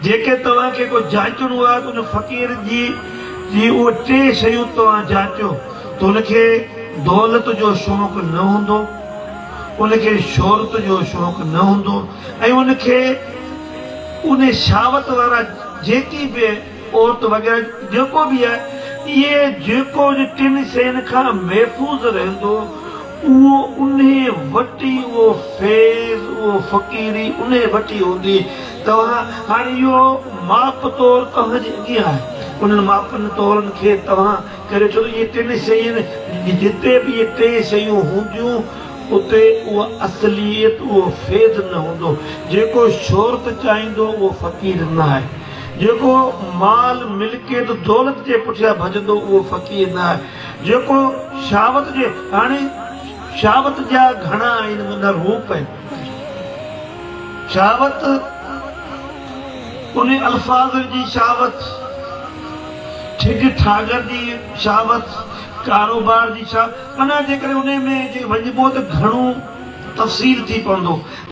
جيڪي توهان کي ڪو جانچڻو آهي ته ان فقير جي جي اهي ٽي شيون توهان جانچو ته ان کي دولت جو شوق نه هوندو، ان کي شهرت جو شوق نه هوندو ۽ ان کي ان شهوت وارا جيڪي به عورت وغيره جيڪو به آهي اهي جيڪو ان ٽن شين کان محفوظ رهندو اهو انهي وٽ ئي اهو فيض اهو فقيري انهي وٽ ئي هوندي. توهان هاڻي اهو ماپ تور توهان جي اڳيان آهي انهن ماپن تورن کي توهان ڪريو ڇو ته اهي ٽن شين جتي به اهي ٽي شيون هونديون اتي اها اصليت اهو فيض نه هوندو. جيڪو شهرت چاهيندو اهو فقير نه آهي. جيڪو مال ملڪيت دولت جي پٺيان ڀڄندو اهو فقير نه آهي. جيڪو شهوت جي هاڻي شهوت جا گهڻا آهن معنيٰ روپ آهن. شهوت انهي الفاظن جي شهوت، ٺڳ ٺاڳر جي شهوت، ڪاروبار جي شهوت معنيٰ جيڪڏهن انهي ۾ جي وڃبو ته گهڻو تفصيل ٿي پوندو.